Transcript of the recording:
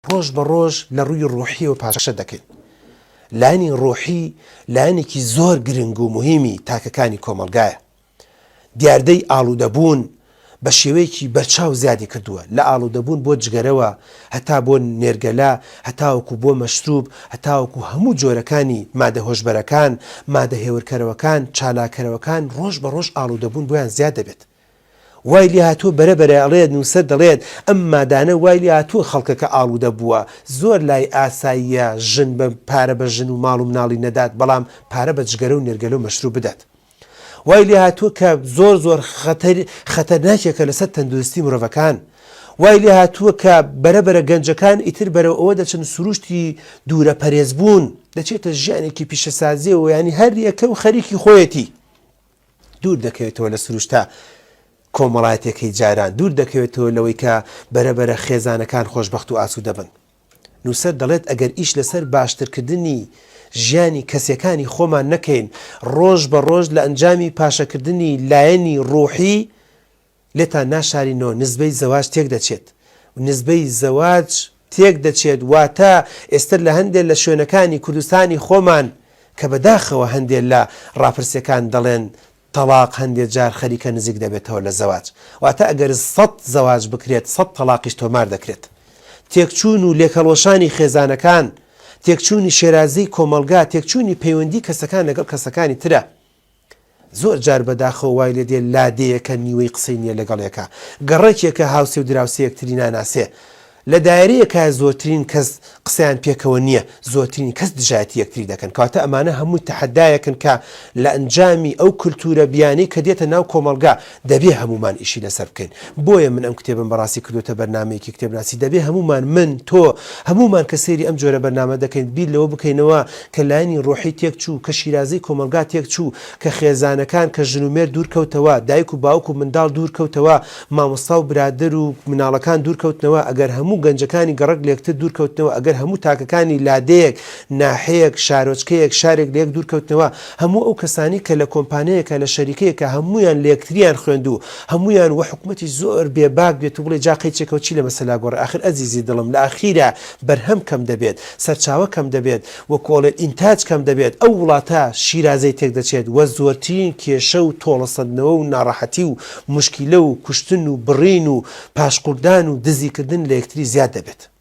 ڕۆژ بە ڕۆژ لە ڕووی ڕۆحیەوە پاشەکشە دەکەین. لایەنی ڕۆحی لایەنێکی زۆر گرنگ و موهیمی تاکەکانی کۆمەڵگایە. دیاردەی ئاڵوودەبوون بە شێوەیەکی بەرچاو زیادی کردووە، لە ئاڵوودەبوون بۆ جگەرەوە هەتا بۆ نێرگەلە، هەتاوەکو بۆ مەشروب، هەتاوەکو هەموو جۆرەکانی مادە هۆشبەرەکان، مادە هێورکەرەوەکان، چالاککەرەوەکان ڕۆژ بە ڕۆژ ئاڵوودەبوون بۆیان زیاد دەبێت. وای لێهاتووە بەرە بەرە ئەڵێت نووسەر دەڵێت ئەم مادانە وای لێهاتووە خەڵکەکە ئاڵوودە بووە زۆر لای ئاساییە ژن بە پارە بە ژن و ماڵ و مناڵی نەدات بەڵام پارە بە جگەرە و نێرگەلە و مەشروب بدات وای لێهاتووە کە زۆر زۆر خەتەر خەتەرناکێکە لەسەر تەندروستی مرۆڤەکان وای لێهاتووە کە بەرە بەرە گەنجەکان ئیتر بەرەو ئەوە دەچن سروشتی دوورە پەرێزبوون دەچێتە ژیانێکی پیشەسازیەوە یانی هەر یەکە و خەریکی خۆیەتی دوور دەکەوێتەوە لە سروشتە کۆمەڵایەتیەکەی جاران، دوور دەکەوێتەوە لەوەی کە بەرە بەرە خێزانەکان خۆشبەخت و ئاسوودە بن. نووسەر دەڵێت ئەگەر ئیش لەسەر باشترکردنی ژیانی کەسیەکانی خۆمان نەکەین، ڕۆژ بە ڕۆژ لە ئەنجامی پاشەکردنی لایەنی ڕوحی، لێتان ناشارینەوە نزبەی زەواج تێک دەچێت نزبەی زەواج تێک دەچێت واتە ئێستە لە هەندێ لە شوێنەکانی کوردستانی خۆمان کە بەداخەوە هەندێ لە ڕاپرسیەکان دەڵێن تەڵاق هەندێ جار خەریکە نزیک دەبێتەوە لە زەواج واتە ئەگەر سەت زەواج بکرێت سەت تەڵاقیش تۆمار دەکرێت تێکچوون و لێکهەڵوەشانی خێزانەکان تێکچوونی شێرازەی کۆمەڵگا تێکچوونی پەیوەندی کەسەکان لەگەڵ کەسەکانی ترە زۆر جار بەداخەوە وای لێ دێ لادێیەکە نیوەی قسەی نیە لەگەڵ یەکا، گەڕەکێکە هاوسێ و دراوسێ یەکتری ناناسێ، لە دایرەیەکا زۆرترین کەس قسەیان پێکەوە نیە، زۆرترین کەس دژایەتی یەکتری دەکەن، کەواتە ئەمانە هەمووی تەحەدایەکن کە لە ئەنجامی ئەو کلتورە بیانەی کە دێتە ناو کۆمەڵگا دەبێ هەموومان ئیشی لەسەر بکەین. بۆیە من ئەم کتێبەم بەڕاستی کردۆتە بەرنامەیەکی کتێبناسی، دەبێ هەموومان من، تۆ، هەموومان کە سەیری ئەم جۆرە بەرنامە دەکەین بیر لەوە بکەینەوە کە لایەنی ڕۆحی تێکچوو، کە شیرازەی کۆمەڵگا تێکچوو، کە خێزانەکان، کە ژن و مێرد دوور کەوتەوە، دایک و باوک و منداڵ دوور کەوتەوە، مامۆستا و برادەر و مناڵەکان دوور کەوتنەوە، ئەگەر هەموو گەنجەکانی گەڕەک لەیەکتر دوور کەوتنەوە، ئەگەر هەموو تاکەکانی لادێیەک، ناحیەیەک، شارۆچکەیەک، شارێک لەیەک دوور کەوتنەوە، هەموو ئەو کەسانەی کە لە کۆمپانیایەکا لە شەریکەیەکا هەموویان لەیەکتریان خوێند و هەموویان وە حکومەتی زۆر بێ باک بێت و بڵێ جا قەیچێکەوە چی لە مەسەلا گۆڕێ ئاخر ئەزیزی دڵم لە ئاخیرا بەرهەم کەم دەبێت سەرچاوە کەم دەبێت و کۆڵێ ئینتاج کەم دەبێت ئەو وڵاتە شیرازەی تێک دەچێت وە زۆرترین کێشە و تۆڵە سەندنەوە و ناڕەحەتی و موشکیلە و کوشتن و بڕین و پاشقوردان و دزی کردن لە یەکتری زیاد دەبێت.